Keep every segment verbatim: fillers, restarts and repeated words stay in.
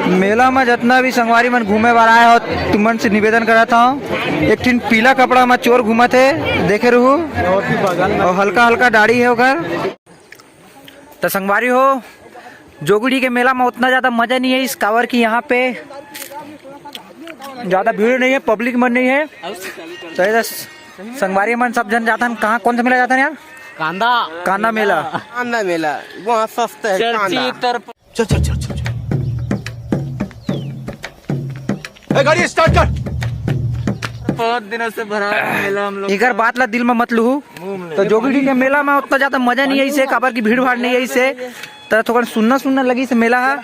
मेला में जितना भी संगवारी मन घूमे बर आए हो, तुमन से निवेदन करत हूँ, एक ठिन पीला कपड़ा में चोर घूमत हे, देखे रहू, और हल्का हल्का दाढ़ी है ओकर। तो संगवारी हो, जोगड़ी के मेला में उतना ज्यादा मजा नहीं है इस कावर की, यहाँ पे ज्यादा भीड़ नहीं है, पब्लिक मन नहीं है। तो इधर संगवारी मन सब जन जाथन। कहाँ, कौन सा मेला जाथन यार? कांदा। कांदा मेला। कांदा मेला, वहाँ सस्ता है कांदा। चल चल चल चल। ए, गाड़ी स्टार्ट कर। बहुत दिनों से भरा मेला हम लोग। एकर बात ला दिल में मत लूहू। तो जोगीडी के मेला में उतना ज्यादा मजा नहीं है इसे, काबर की भीड़ भाड़ नहीं है इसे, त थोड़ा सुन्ना सुन्ना लगी से मेला है।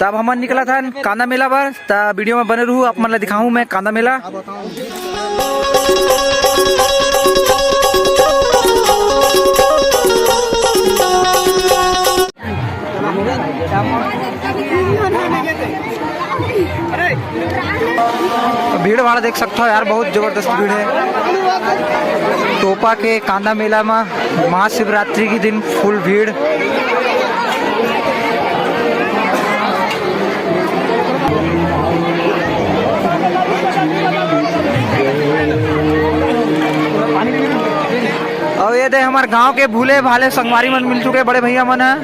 त अब हमन निकलत हन कांदा मेला बर, त वीडियो में बने रहू, आप मन ला दिखाहूँ मैं कांदा मेला। भीड़ भाड़ देख सकता हो यार, बहुत जबरदस्त भीड़ है। टोपा के कांदा मेला में महाशिवरात्रि के दिन फुल भीड़। और ये दे हमारे गांव के भूले भाले संगवारी मन मिल चुके, बड़े भैया मन है।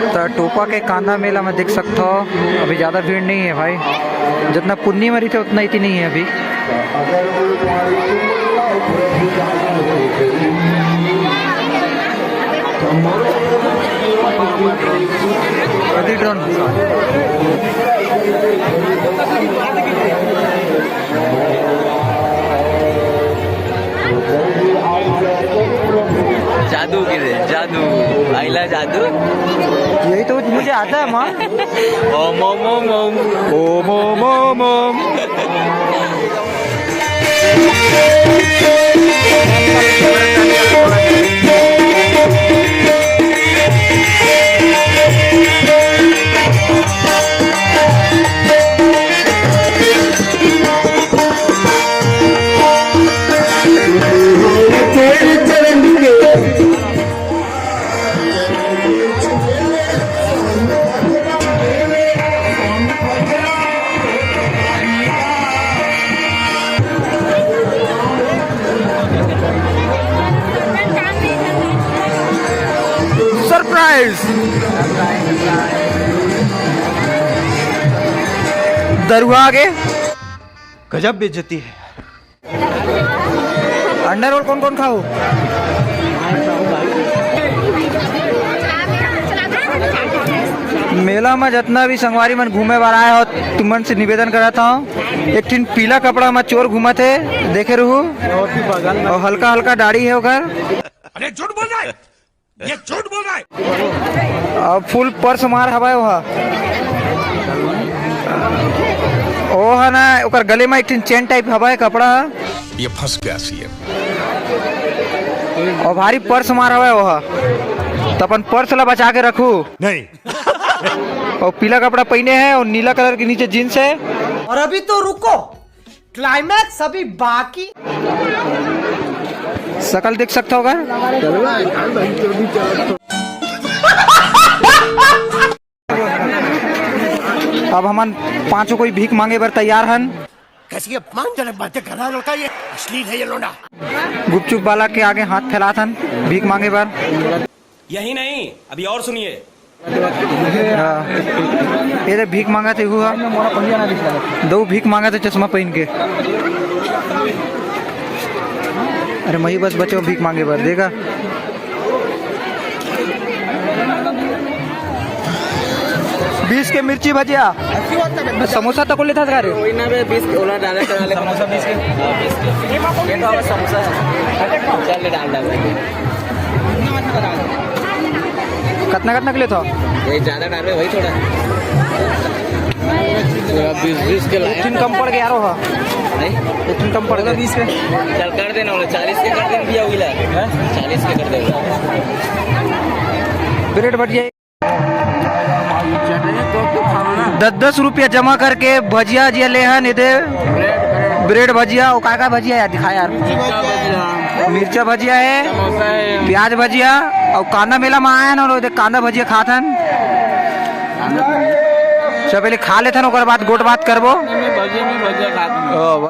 त टोपा के कांदा मेला में देख सकथो, अभी ज्यादा भीड़ नहीं है भाई, जितना पुन्नी में रही थे उतना इतनी नहीं है अभी। कति ड्रोन। जादू गिरे, जादू, आइला जादू। यही तो मुझे आता है माँ। ओम ओम ओम ओम। ओम ओम ओम ओम। सरप्राइज। दरुआ आगे। गजब बेइज्जती है। अंडा रोल कौन कौन खाओ? मेला में जितना भी संगवारी मन घूमे बर आए हो, तुमन से निवेदन करत हूँ, एक ठिन पीला कपड़ा में चोर घूमत हे, देखे रहू, और हल्का हल्का दाढ़ी है ओकर। अरे झूठ बोल रहा है। ये झूठ बोल रहा है। अब फुल पर्स मार हवाए ओहा। ओहा ना, ओकर गले में एक ठिन चेन टाइप हवाए कपड़ा ह। ये फंस गया सीएम। और भारी पर्स मार हवाए ओहा। तो अपन पर्स ला बचा के रखू। नहीं। और पीला कपड़ा पहिने है और नीला कलर के नीचे जींस है। और अभी तो रुको, क्लाइमैक्स अभी बाकी। शकल देख सकता होगा। अब हमन पांचों कोई भीख मांगे बर तैयार हन। कैसी अपमानजनक बातें कर रहा है लड़का, ये अश्लील है ये लोंडा। गुपचुप वाला के आगे हाथ फैलात हन भीख मांगे बर। यही नहीं, अभी और सुनिए। हाँ। ये दे भीख मांगत हे हुआ। दो भीख मांगत हे चश्मा पहन के। अरे मही बस बचो भीख मांगे बर, देगा। बीस के मिर्ची भजिया। समोसा तको लेता था रे। वही ना बे, बीस के, ओला डायरेक्ट करा ले। समोसा बीस के। ये तो समोसा है। चल ले, डाल, डाल। कितना, कितना के लेथो? ये ज्यादा डाल रहे, वही थोड़ा। पूरा बीस, बीस के लाए। एक ठिन कम पड़ गया यारो, हाँ। नहीं? एक ठिन कम पड़ गया। बीस के। चल, कर देना, बोले, चालीस के कर देना भैया, वही ला। हैं? चालीस के कर देना। ब्रेड भजिया। दस दस रुपया जमा करके भजिया जिया ले हन, एदे ब्रेड भजिया, वो का का भजिया यार, दिखा यार। मिर्चा भजिया है, प्याज भजिया, अउ कांदा मेला में आए हन, अउ एदे कांदा भजिया खात हन। चल, पहले खा लेथन, ओकर बाद गोठ बात करबो। भजिया में भजिया खात हन। ओ,